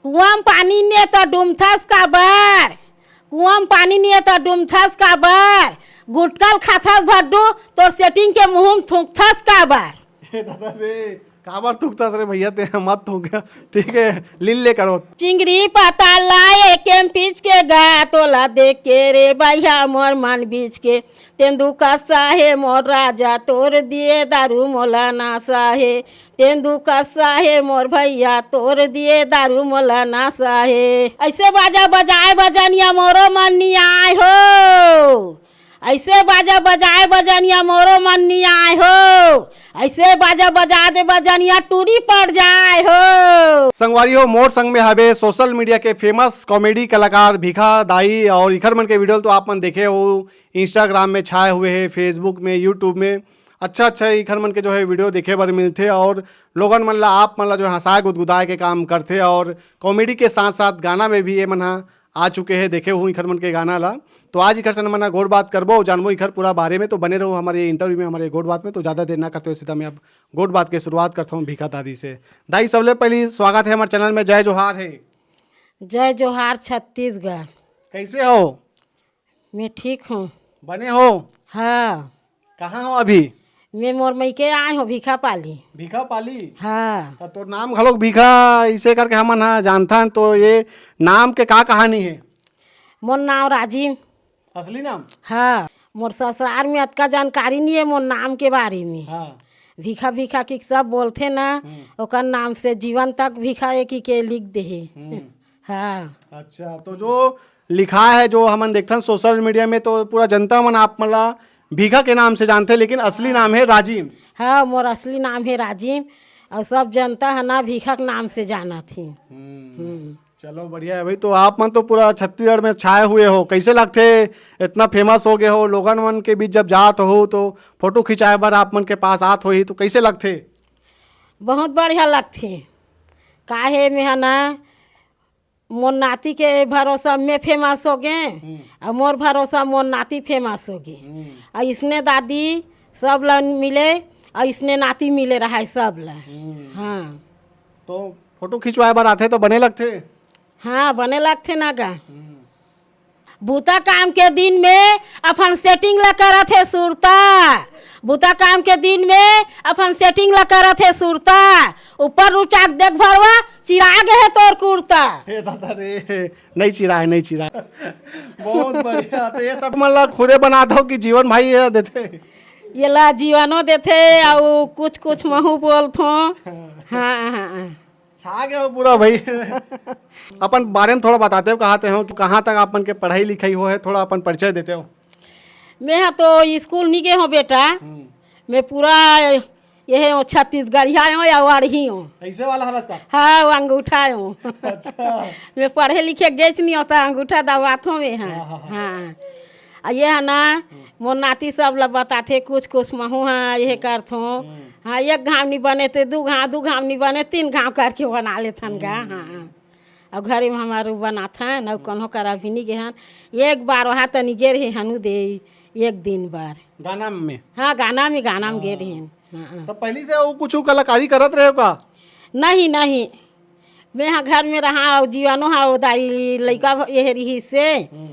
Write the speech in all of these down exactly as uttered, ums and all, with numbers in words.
कुआं म पानी निये त डूमथस काबर? कुआं म पानी निये त डूमथस काबर? गुटकल खाथस भड्डू, तोर सेटिंग के मुंह म थूकथस काबर? ए दादा रे, काबर थूकथस रे भैया, ते मत थूक। ठीक है, लील ले करो। चिंगरी पताल ला एके म पीच के गा, तोला देख के रे भैया मोर मन बीच के। तेंदू कस्सा हे मोर राजा, तोर दिए दारू मोला नासा हे। तेंदू कस्सा हे मोर भैया, तोर दिए दारू मोला नासा हे। ऐसे बाजा बजाए बजनिया मोरो मन नियाय हो। ऐसे बाजा बजाए बजनिया मोरो मन नियाय हो। ऐसे बाजा बजा दे बजनिया टूरी पड़ जाए हो। संगवारी हो, मोर संग में हवे सोशल मीडिया के फेमस कॉमेडी कलाकार भीखा दाई, और इखर मन के वीडियो तो आप मन देखे हो, Instagram में छाए हुए हे, Facebook में, YouTube में। अच्छा अच्छा इखर मन के जो है वीडियो देखे बर मिलथे, और लोगन मन ला, आप मन ला जो है हंसाए गुदगुदाए के काम करथे, और कॉमेडी के साथ साथ गाना में भी ये मन ह आ चुके हे, देखे हो इखर मन के गाना ला। तो आज इखर से मन ह गोठ बात करबो, जानबो इखर पूरा बारे में। तो बने रहो हमारे इंटरव्यू में, हमारे गोठ बात में। तो ज्यादा देर ना करते हुए सीधा मैं अब गोठ बात के शुरुआत करता हूँ भीखा दादी से। दाई, सबले पहली स्वागत है हमारे चैनल में, जय जोहार है। जय जोहार छत्तीसगढ़। कैसे हो? मैं ठीक हूँ। बने हो? हाँ। कहाँ हो अभी? मैं मोर मइके आए हूँ भीखा पाली। भीखा पाली? हाँ। त तोर नाम घलोक भीखा, इसे करके हमन हा जानथन, तो ये नाम के का कहानी है? मोर नाम राजिम। असली नाम? हाँ। मोर ससुरार में अतका जानकारी नहीं है मोर नाम के बारे में। हाँ। भीखा भीखा की सब बोलथे ना, हम्म। ओकर नाम से जीवन तक भीखा एक ही के लिख दे हे। हम्म। हाँ। अच्छा, तो जो लिखा है, जो हमन देखथन सोशल मीडिया में, तो पूरा जनता मन आप मन ला भीखा के नाम से जानथे, लेकिन असली नाम है राजिम। हाँ, मोर असली नाम है राजिम, और सब जनता है ना भीखा के नाम से जानत ही। हम्म। हम्म। चलो, बढ़िया है भाई। तो आप मन तो पूरा छत्तीसगढ़ में छाए हुए हो, कैसे लगथे? इतना फेमस हो गए हो, लोगन मन के बीच जब जात हो तो फोटो खिंचाए बर आप मन के पास आत होही, तो कैसे लगथे? बहुत बढ़िया लगथे। काहे में है ना, मोर नाती के भरोसा में फेमस हो गए, हम्म। और मोर भरोसा मोर नाती फेमस हो गए। हम्म। और इसने दादी सब ला मिले, और इसने नाती मिले रहा है सब ला। हम्म। हाँ। तो फोटो खिंचवाए बर आथे तो बने लगथे? हाँ, बने लगथे ना गा। हम्म। बूता काम के दिन में अपन सेटिंग ला करत हे सुरता। बूता काम के दिन में अपन सेटिंग ला करत हे सुरता। ऊपर रुचाक देख भरवा, चिरा गे हे तोर कुर्ता। हे दादा रे, नहीं चिरा है, नहीं चिरा है। बहुत बढ़िया। तो ये सब मन ला खुदे बनात हो कि जीवन भाई ये देथे? ये ला जीवनो देथे, अउ कुछ कुछ महू बोलथो। हाँ, हाँ। छा गए हो पूरा भाई। अपन बारे में थोड़ा बताते हो, कहाँ ते हो, कहाँ तक अपन के पढ़ाई लिखाई हो है, थोड़ा अपन परिचय देते हो। मैं हा तो स्कूल नहीं गए हो बेटा, हम्म। मैं पूरा ये हो छत्तीसगढ़िया हो या वारही हो। ऐसे वाला हरस का? हाँ, वो अंगूठा हो। अच्छा। मैं पढ़े लिखे गए नहीं होता, अंगूठा दबात हो मैं, हाँ। हाँ, हाँ, हाँ। हाँ। आ ये है ना, मोर नाती सब ला बताथे, कुछ कुछ महू हाँ ये करथो। हम्म। हाँ, एक घाव नहीं बने ते दू घाव, दू घाव नहीं बने तीन घाव करके बना लेथन गा। हम्म। हाँ। और घरे में हमार बनाथन, और कोनो करा भी नहीं गे हन। एक बार वहाँ तनी गे रहे हनु दे, एक दिन बार। गाना में? हाँ, गाना में, गाना में गे रहे हन। हाँ। तो पहली से वो कुछ कलाकारी करत रहे हो का? नहीं, नहीं। मैं हा घर में रहा, अउ जीवनो हा ओ दाई लइका भ-, ये रिहिस से, हम्म।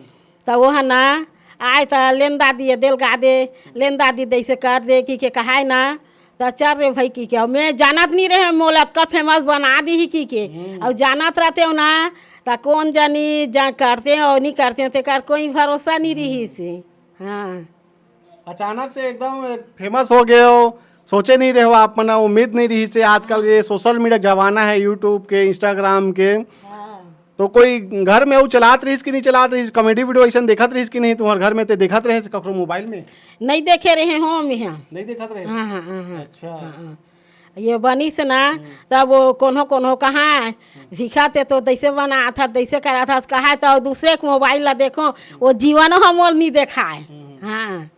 त वो हा ना आए त लेन दादी ये देल गा दे, लेन दादी दैसे कर दे कि के कहाय ना, त चल रे भाई कि के। अउ मैं जानत नहीं रहे, मोला अतका फेमस बना दी ही कि के। हम्म। अउ जानत रहते हो ना, त कौन जानी जा करते हो, नहीं करते हो, तेकर कोई भरोसा नहीं रही से। हाँ। अचानक से एकदम फेमस हो गए हो, सोचे नहीं रहे हो आप, मना उम्मीद नहीं रही से। आजकल ये सोशल मीडिया जमाना है, YouTube के, Instagram के, हाँ। तो कोई घर में वो चलात रहीस कि नहीं चलात रहीस, कॉमेडी वीडियो ऐसा देखत रहीस कि नहीं, तुम्हारे घर में ते देखत रहे से ककरो मोबाइल में? नहीं देखे रहे हो हम यहाँ। नहीं देखत रहे? हाँ, हाँ, हाँ, हाँ। अच्छा। हाँ, हाँ। ये बनिस ना, हम्म। तब वो कोनो कोनो कहाँ है, हम्म। भिखा ते तो दैसे बना था, दैसे करा था, कहा है तो दूसरे के मोबाइल ला देखो, वो जीवनो हम ओल नहीं देखाए। हम्म। हाँ।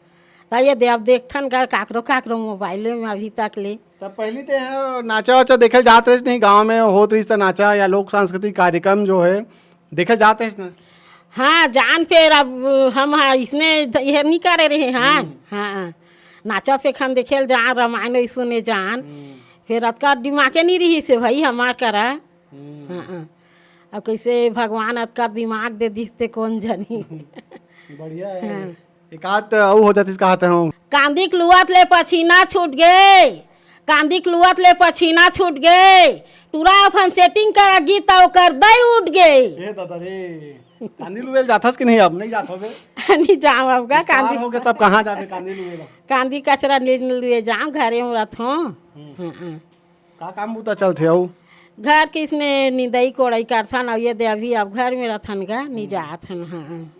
त ये दे, अब देखथन का काकरो, काकरो मोबाइल में अभी तक ले। तब पहली ते ह नाचा वाचा देखे जात रहिस नहीं, गाँव में होत रहिस त नाचा या लोक सांस्कृतिक कार्यक्रम जो है देखे जात रहिस ना? हाँ, जान फेर अब हम हा इसने ज-, ये नहीं करे रहे, हाँ, हम्म। हाँ। नाचा फेखान देखे ल जान, रामायण वही सुने जान। हम्म। फेर अतका दिमागे नहीं रही से भाई हमार करा। हम्म। हाँ, हाँ। अब कइसे भगवान अतका दिमाग दे दिस ते कोन जनी। बढ़िया हे। हाँ। एकाध अउ हो जातिस कहत हंव। कांदी के लुवत ले पसीना छूट गे, कांदी के लुवत ले पसीना छूट गे, टूरा अपन setting कर गीत ओकर दई उठ गे। ए दादा रे, कांदी लुवे ल जाथस कि नहीं? अब नहीं जात होबे। नहीं जांव अब गा। स्टार कांदी हो गे सब, कहाँ जाबे कांदी लुवे ला? कांदी कचरा नहीं लुवे जांव, घरे में रथों। हम्म। हाँ, हाँ। का काम बूता चलथे अउ? घर के इसने निंदई कोड़ई करथन, अउ ये दे अभी अब घर में रथन गा, नहीं हम्म। जाथन। हाँ।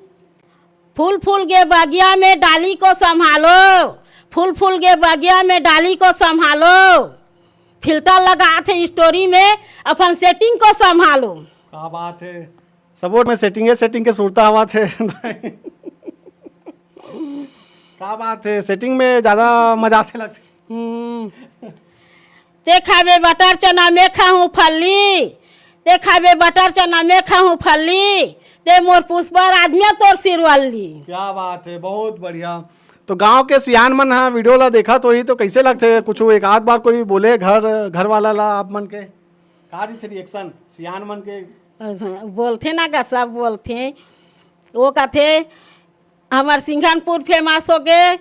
फूल फूल गे बगिया में डाली को संभालो, फूल फूल गे बगिया में डाली को संभालो, filter लगाथे story में, अपन setting को संभालो। का बात हे, सबो में setting हे, setting के सुरता आवत हे। का बात हे, setting में ज्यादा मजा आथे लगथे। हम्म। ते खाबे butter चना, मैं खाहूँ फल्ली। ते खाबे butter चना, मैं खाहूँ फल्ली। ते मोर पुष्पा राज, मैं तोर सिरवल्ली। क्या बात हे, बहुत बढ़िया। तो गांव के सियान मन ह video ला देखत होही तो कइसे लगथे? कुछ एक आध बार कोई बोले घर, घर वाला ला आप मन के? का रहिथे reaction सियान मन के? अइसन बोलथे ना गा, सब बोलथे। वो कथे, हमर सिंघनपुर famous हो गे,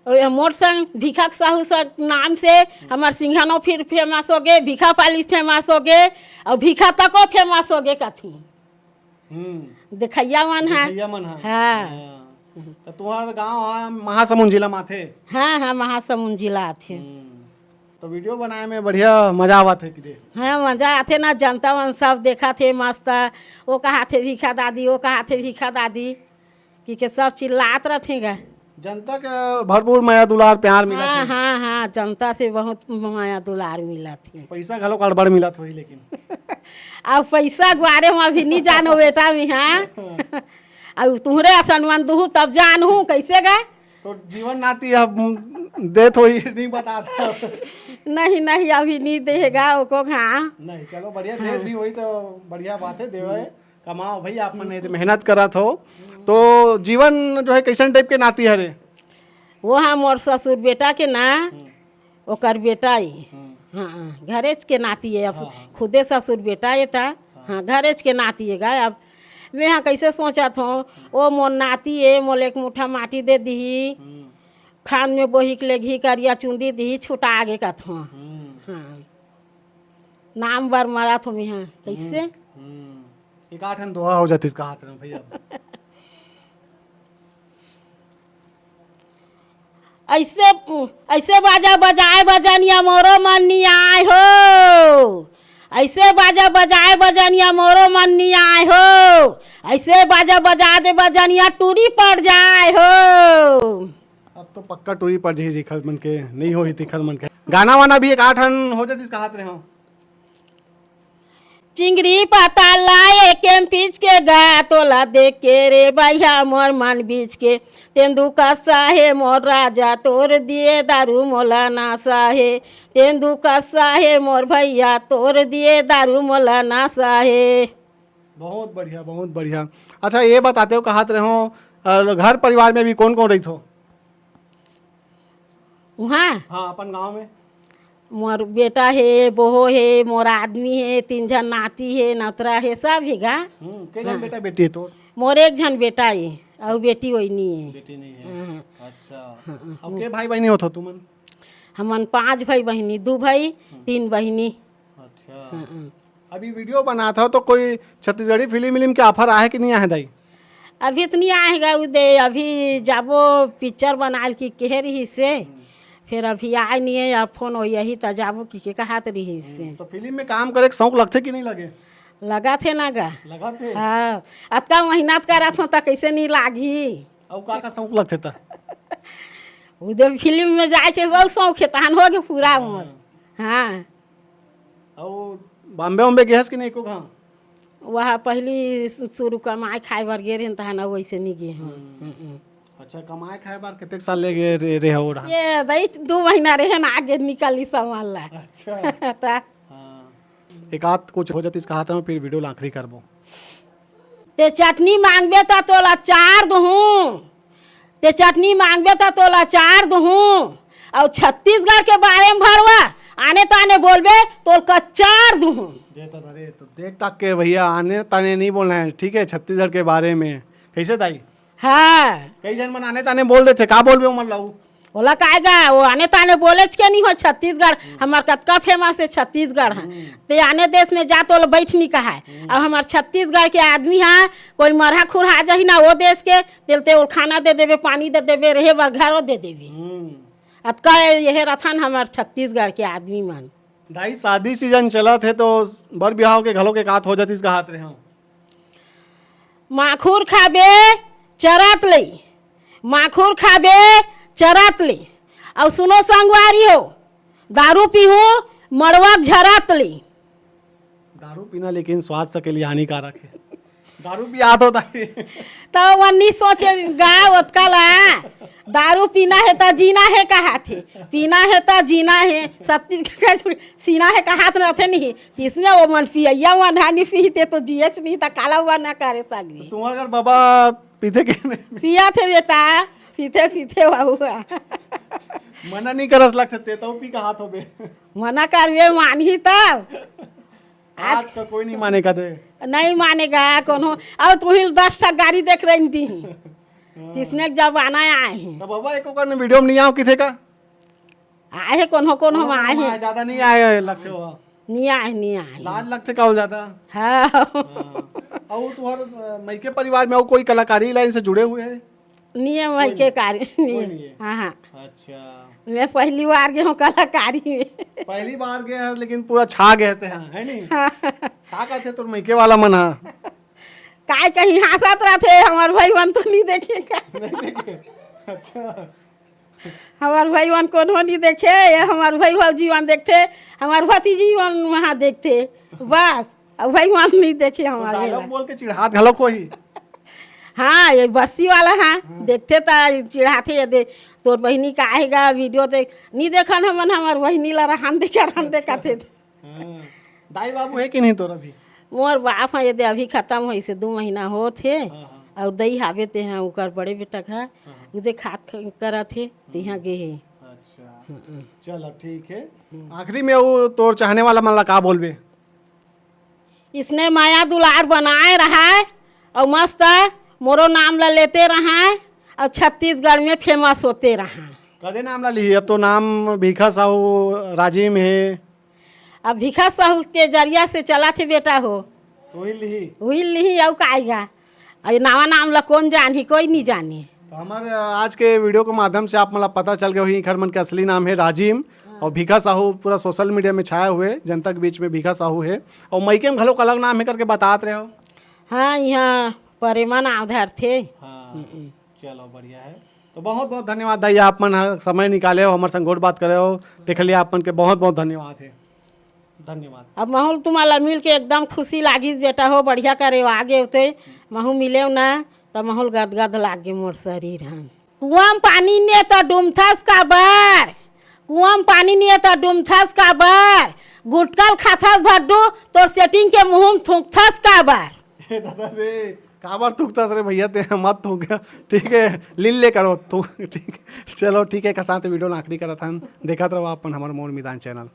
ओ, मोर संग भीखा साहू संग नाम से हमर सिंघनो फिर famous हो गे, भीखा पाली famous हो गे, अउ भीखा तको famous हो गे कथी। हम्म। देखइया मन ह। देखइया मन ह। हाँ। हाँ। त तुंहर गांव ह महासमुंद जिला म आथे? हाँ, हाँ, महासमुंद जिला आथे। हम्म। तो video बनाए में बढ़िया मजा आवत हे कि दे? हाँ, मजा आथे ना, जनता मन सब देखत हे मस्त। वो कहाथे भीखा दादी, वो कहाथे भीखा दादी। कि के सब चिल्लात रथे गा। जनता के भरपूर मया दुलार प्यार मिलत हाँ, हे। हाँ, हाँ, जनता से बहुत मया दुलार मिलत हे। पैसा घलो गड़बड़ मिलत होही लेकिन। अब पैसा गुआरे में अभी नहीं जानो बेटा मैं, हाँ। अब तुहरे असन मन दुहू तब जानहूँ कइसे गा। तो जीवन नाती अब देत होही, नहीं बताता। नहीं, नहीं, अभी नहीं देगा ओको, हाँ। नहीं, चलो बढ़िया, हाँ। देत भी होही तो बढ़िया बात हे, देवे। कमाओ भई, आप मन मेहनत करत हो, तो जीवन जो हे कइसन type के नाती हरे? वो हा मोर ससुर बेटा के ना, हम्म। ओकर बेटा ए। हम्म। हाँ, घरेच के नाती ए, अब हाँ, हाँ। खुदे ससुर बेटा ए त, हाँ। हाँ, घरेच के नाती ए गा। अब मैं हा कइसे सोचत हों, ओ मोर नाती ए, मोला एक मुठा माटी दे दिही, हम्म। खान में बोहिक ले घी करिया चुंदी दिही, छुटा गे कथों। हम्म। हाँ। नाम बर मरत हों मैं हा, कइसे? हम्म, हम्म। एक आठन दोहा हो जातिस कहत रहे भैया। अइसे, अइसे बाजा बजाए बजनिया मोरो मन नी आए हो। अइसे बाजा बजाए बजनिया मोरो मन नी आए हो। अइसे बाजा बजा दे बजनिया टूरी पड़ जाए हो। अब तो पक्का टूरी पड़ जाही, जेखर मन के नहीं होही, तेखर मन के। गाना वाना भी एक आठन हो जातिस कहत रहे हो। चिंगरी पताल लाए के पीच के गा, तोला देख के रे बइहा मोर मन बीच के। तेंदू कसा हे मोर राजा, तोर दिए दारू मोला नासा हे। तेंदू कसा हे मोर भैया, तोर दिए दारू मोला नासा हे। बहुत बढ़िया, बहुत बढ़िया। अच्छा, ये बताते हो, कहत रहे हो, अ, घर परिवार में भी कौन कौन रहिथो? उहाँ? हाँ, अपन गाँव में। मोर बेटा हे, बहू हे, मोर आदमी हे, तीन झन नाती हे, नतरा हे, सब हे गा। हम्म, के झन हाँ। बेटा बेटी हे तोर? मोर एक झन बेटा हे, अउ बेटी ओइनी हे। बेटी नहीं है। हाँ। अच्छा। हाँ, हाँ। अब के भाई बहिनी होथो तुमन? हमन पांच भाई बहिनी, दू भाई, हम्म। तीन बहिनी। अच्छा। हाँ, हाँ। अभी video बनात हव तो कोई छत्तीसगढ़ी फिल्म विल्म के offer आहे कि नहीं आहे दाई? अभी तो नहीं आहे गा उदय, अभी जाबो picture बनाल की कहे रहिस हे, हम्म। फिर अभी आए नहीं हे, अब phone होही त जाबो कि के कहत रहिस हे। हम्म, तो फिल्म में काम करे के शौक लगथे कि नहीं लगे? लगत हे ना गा। लगत हे? हाँ, अतका मेहनत करत हों त कइसे नहीं लागही? अउ का का शौक लगथे त? उदय फिल्म में जाए के अउ शौक हे, तहन हो गे पूरा मोर। हाँ। हाँ। अउ बॉम्बे वॉम्बे गेहस कि नहीं एको घांव? वहाँ पहली शुरू कमाए खाए बर गे रहेन, तहन अउ वैसे नहीं गे हन। हम्म। हम्म, हम्म। अच्छा, कमाए खाए बर कतेक साल ले गे रे-, रेहे हो रहा? ये दई दू महीना रहे ना, आगे निकली सामान ला। अच्छा। त हाँ। एक आध कुछ हो जातिस कहत हूँ, फिर video ला आखिरी करबो। ते चटनी मांगबे त तोला चार दुहूँ, ते चटनी मांगबे त तोला चार दुहूँ, अउ छत्तीसगढ़ के बारे में भरवा, आने ताने बोलबे, तोल कच्चार दूहूँ। देख तक, अरे, तो देख तक के भैया, आने ताने नहीं बोलना है, ठीक है? छत्तीसगढ़ के बारे में कैसे दाई? हाँ। कई झन मन आने ताने बोल देथे, का बोलबे ओमन ला? ओला काय गा, वो आने ताने बोलेच के नहीं हो, छत्तीसगढ़ हमार कतका फेमस है, छत्तीसगढ़ है। ते आने देश में जा तो ओला बैठ नहीं कहाय। अब हमार छत्तीसगढ़ के आदमी है, कोई मरहा खुरहा जाही ना वो देश के, तेल ते ओल खाना दे देबे, पानी दे देबे, रहे बर घरो दे देबे। हम्म। अतका ये रथन हमार छत्तीसगढ़ के आदमी मन। दाई, शादी सीजन चलत हे तो बर बिहाव के घलो के कात हो जातिस कहात रहे हो। माखुर खाबे चरत ले, माखुर खाबे चरत ले। अउ सुनो संगवारी हो, दारू पीहू मड़वा झरत ले। दारू पीना लेकिन स्वास्थ्य के लिए हानिकारक है। दारू पियात होता है। तो वन्नी सोचे गा ओतका ला, दारू पीना है तो जीना है कहाथे, पीना है तो जीना है, सत्ती सीना है कहात न थे नहीं। तिसने वो मन पियैया मन हानि पीते तो जियेच नहीं, तो काला हुआ ना करे सगरी। तुम्हारे घर बाबा पीते के नहीं? पिया थे बेटा, पीते पीते बाबू। मना नहीं करस लगते, ते तो पी कहात होबे। मना करबे मानही तब। आज आज का कोई नहीं मानेगा दे। नहीं मानेगा कोनो। अब तू ही दस ठा गाड़ी देख रही थी। किसने जमाना आए हैं। तो बाबा, एको कन वीडियो में नहीं आओ किथे का? आए हैं कोनो कोनो हम कोनो आए कोनो हैं। आए, ज्यादा नहीं आए लगते हो। नहीं आए, नहीं आए। लाज लगते का हो ज्यादा? हाँ। हाँ। और तुम्हारे, अ, मइके परिवार में और कोई कलाकारी लाइन से जुड़े हुए हैं? नहीं है, वही कोई के नहीं? कार्य नहीं कोई है। नहीं है? हाँ, हाँ। अच्छा। मैं पहली बार गए हूँ कलाकारी में। पहली बार गए हैं, लेकिन पूरा छा गए थे, हाँ, है नहीं? हाँ। का कहते तोर मइके वाला मन हा? काय कहीं हंसत रहते, हमार भाई मन तो नहीं देखे का। नहीं देखे? अच्छा। हमार भाई मन कोनो नहीं देखे, ये हमार भाई भौजी मन देखते, हमार भतीजी मन वहाँ देखते, बस। अब भाई मन नहीं देखे तो हमारे dialogue ला। बोल के चिढ़ात घलो कोई। हाँ, ये बस्ती वाला, हाँ, हाँ। देखते ता चिढ़ाते, ये दे, तोर बहिनी का आएगा वीडियो देख, नहीं देखन हमन, हमार बहिनी ला रहन दे, करन दे, अच्छा। कहते थे। हाँ। दाई बाबू है कि नहीं तोर अभी? मोर बाप है, ये दे अभी खत्म होइसे, दो महीना होत हे, हाँ, हाँ। और दई हावे ते हैं, ओकर बड़े बेटा का, हाँ, हाँ। उदे खात ख-, करत हे, तिहाँ गे हे। अच्छा, हम्म। चलो ठीक है। हम्म। आखिरी में वो तोर चाहने वाला मन ला का बोलबे? इसने मया दुलार बनाए रहाय, अउ मस्त मोरो नाम ला लेते रहाय, अउ छत्तीसगढ़ में famous होते रहाय। कदे नाम ला लिही? अब तो नाम भीखा साहू राजिम हे। अब भीखा साहू के जरिया से चलत हे बेटा हो। तो वही लिही। वही लिही, अउ का आएगा? अउ ये नवा नाम ला कोन जानही? कोई नहीं जाने। तो हमारे आज के वीडियो के माध्यम से आप मन ला पता चल गए होही इखर मन के असली नाम है राजिम। हाँ। और भीखा साहू पूरा social media में छाए हुए, जनता के बीच में भीखा साहू है। और मइके में घलो अलग नाम है करके बतात रहे हो। हाँ, यहाँ परेमा नाम धरथे। हाँ। हम्म। चलो, बढ़िया है। तो बहुत बहुत धन्यवाद दाई, आप मन ह समय निकाले हो, हमर संग गोठ बात करे हो, देख लिया आप मन के बहुत बहुत धन्यवाद है। धन्यवाद। अब महूँ ल तुम्हारा मिल के एकदम खुशी लागिस बेटा हो, बढ़िया करे हो, आगे होते महूँ मिले ना, त महूँ ल गदगद लागे मोर शरीर ह। कुआं म पानी ने त डूमथस काबर, कुआं म पानी ने त डूमथस काबर, गुटकल खाथस भड्डू, तोर setting के मुँह म थूकथस काबर। ए दादा रे, काबर थूकथस रे भैया, ते मत थूक, ठीक है, लील ले करो तू, ठीक है। चलो ठीक है, एक साथ वीडियो ला आखिरी करत हन, देखत रहो अपन हमर मोर मैदान channel।